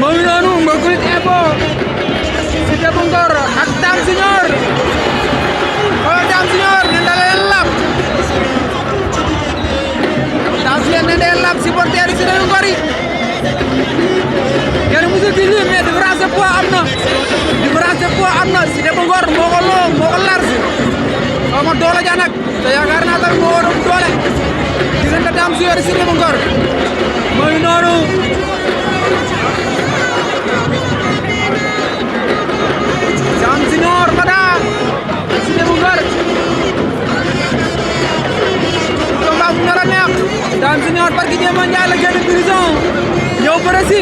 mooy noonu mbokku Lutte Info Cité bu Ngor ak Dame Junior xoolal Dame Junior ne da leen lap Dame Junior ne day lap supporter Cité bu Ngor yi kenn musul gis lii mais différence de poids am na Cité bu Ngor moo ko long moo ko large xaw ma doole ja nag te yaakaar naa tamit moo waroon doole diggante Dame Junior Cité bu Ngor mooy noonu Dame Junior Bada Cité bu Ngor combat bu nar a neex Dame Junior parce que Jéema Njaay la génn prison ñëw bëre si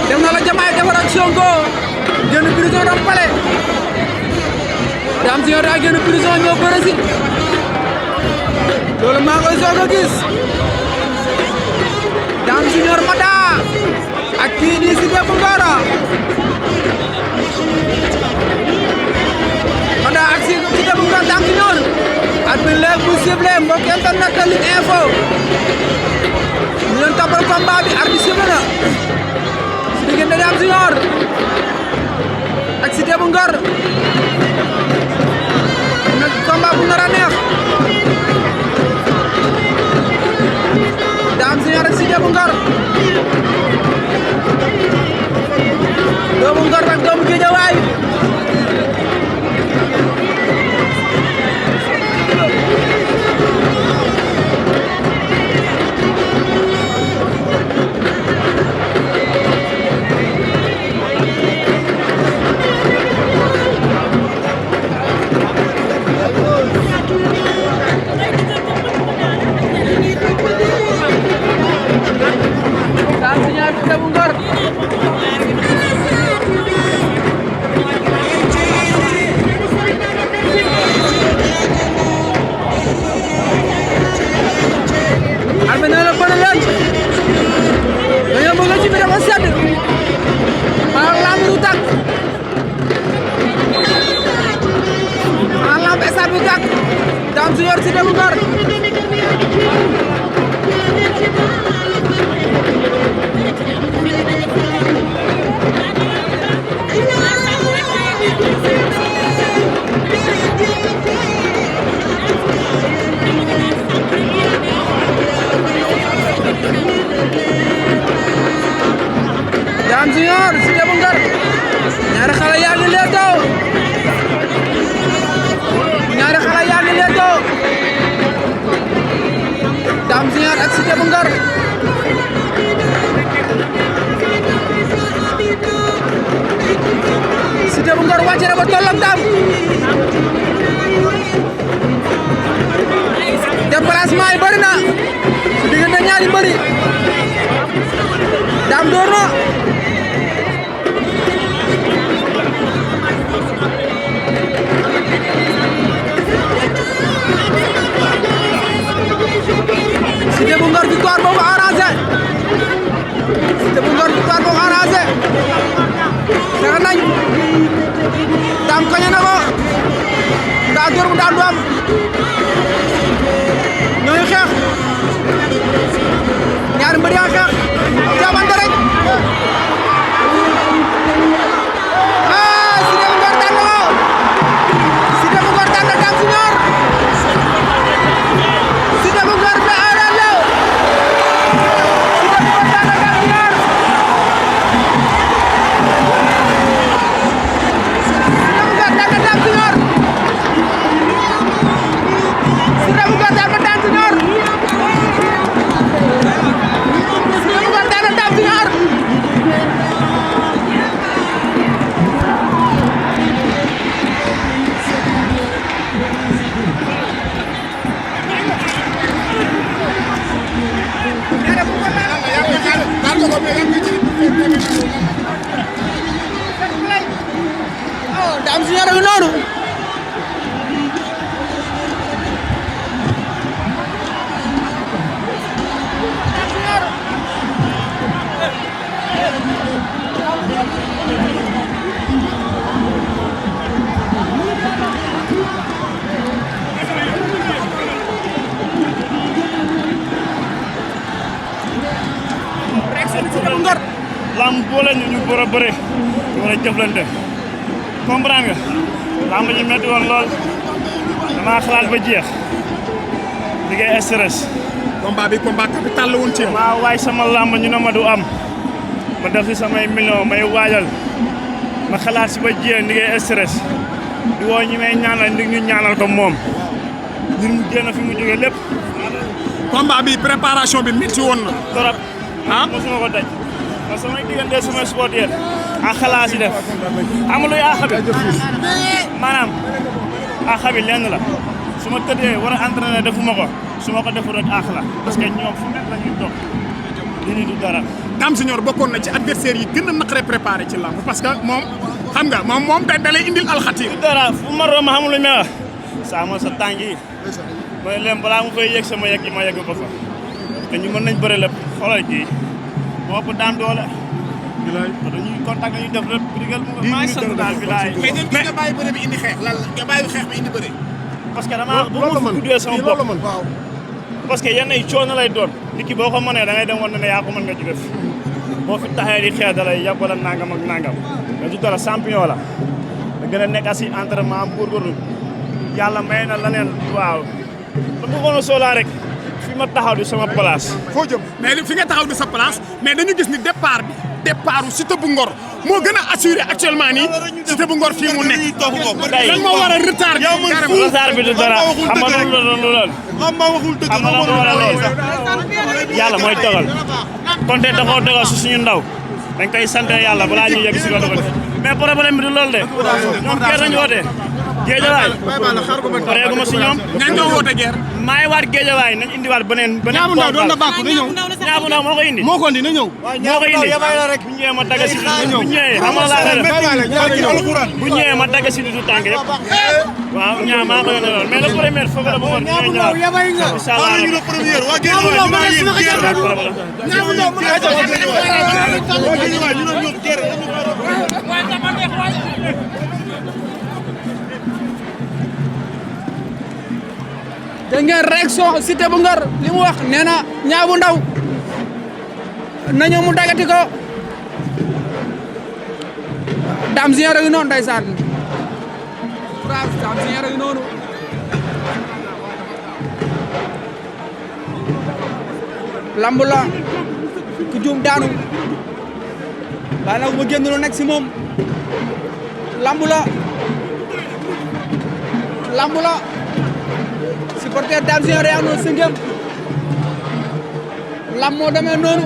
dem na la jamaay defar ak Sonko génn prison dam pale Dame Junior daa génn prison ñëw bëre si loolu maa koy soog a gis Dame Junior Bada ak kii di Cité bu Ngor Bada ak Cité bu Ngor Dame Junior at bi léegi bu ciblé mbokk internet de Lutte Info ñu leen toppal combat bi at bi ciblé na si diggante Dame Junior ak Cité bu Ngor nag combat bu nar a neex Dame Junior ak Cité bu Ngor doomu Ngor ak doomu Géejawaay Cité bu Ngor arme na la bëri leen dañoo bëgg ci bi dafa sedd xanaa lamb du tàkk xanaa lamb stade bu tàkk Dame Junior Cité bu Ngor Dame Junior Cité bu Ngor ñaari xale yaa ngi leetoo Dame Junior ak Cité bu Ngor Cité bu Ngor wàcce na ba tolloog Dame déplacement yi bëri na su diggante ñaari mbëri Dame door na Cité bu Ngor victoire boobu arrangé Cité bu Ngor victoire boobu arrangé fexe nañ Dame koñe na ko daa door mu daan du am ñooy xeex ñaari mbër yaa xeex jaabante rek Cité bu Ngor daan na ko Cité bu Ngor daan na Dame Junior Cité bu Ngor ba aral la Cité bu Ngor daan na Dame Junior Cité bu Ngor daan na Dame Junior Cité bu Ngor daan na Dame Junior Cité bu Ngor daan na Dame Junior Dame Junior a ngi noonu Cité bu Ngor lamb boole ñu war a bëre ñu war a jëflante comprendre nga lamb ji metti woon lool damaa xalaat ba jeex liggéey stress. combat bi combat capital la woon ci yow. maa waay sama lamb ñu ne ma du am ma def si samay million may waajal ma xalaat si ba jeex liggéey stress di woo ñi may ñaanal ndig ñu ñaanal ko moom ñun mu génn fi mu jógee lépp. combat bi préparation bi métti woon na. torop mosuma ko daj parce que samay diggante sama sportif ak xalaat si def amul luy àq bi maanaam àq bi lenn la su ma tëddee war a entraîner defuma ko su ma ko deful rek àq la parce que ñoom fu nekk la ñuy dox lii du dara. Dame Junior bokkoon na ci adversaire yi gën a naqaree préparé ci lamb parce que moom xam nga moom da lay indil alxatir. du dara fu ma romb xamul lu may wax saa ma sa tànk yi mooy leen balaa mu fay yegg sama yegg yi ma yegg ko fa te ñu mën nañ bëre lépp xoolal kii moo ëpp daan doole. dañuy contact dañuy def lépp digal mu maa ngi sant daal bilaay. mais nga bàyyi bëre bi indi xeex lan la nga bàyyi xeex bi indi bëre. parce que dama bu ma guddee sama bopp parce que yenn yi coono lay doon nit ki boo ko mënee da ngay dem woon ne yaa ko mën nga ci def boo fi taxee di xeex da lay yàpp wala nangam ak nangam mais du dara champion la da gën a nekk asi entraînement am góorgóorlu yàlla may na leneen waaw ba bëggoon a soolaa rek fi ma taxaw di sama place. foo jëm mais fi nga taxaw di sa place mais dañu gis ni départ Siteu bu Ngor moo gën a assuré actuellement nii Siteu bu Ngor fii mu nekk. lan moo war a retard bi retard bi du dara xam nga loolu xam nga lu war a lool yàlla mooy dogal konte da koo dogal si suñu ndaw dañ koy sant yàlla balaa ñuy yegg si ko dogal mais problème bi du loolu de ñoom keer nañu woote géejawaay pareegu ma si ñoom ñan ñoo woote guerre maa ngi waat géejawaay nañ indiwaat beneen Ñaabu Ndaw doon na bàkku na ñëw Ñaabu Ndaw moo ko indi moo ko indi na ñëw moo ko indi bu ñëwee ma dagga si bu ñëwee xam nga laa def bu ñëwee ma dagga si nitu tànk yëpp waaw ñaa maa ko yónnee lool mais le premier foog la bëggoon ñooy ñëwaat incha dégg ngeen réaction Siteu bu Ngor li mu wax nee na Ñaabu Ndaw nañu mu dagati ko Dame Junior a ngi noonu ndeysaan phrase Dame Junior a ngi noonu lamb la ku juum daanu waaye nag bu ma génn lu nekk si moom lamb la supporter Dame Junior yaa ngi noonu sëngëm lamb moo demee noonu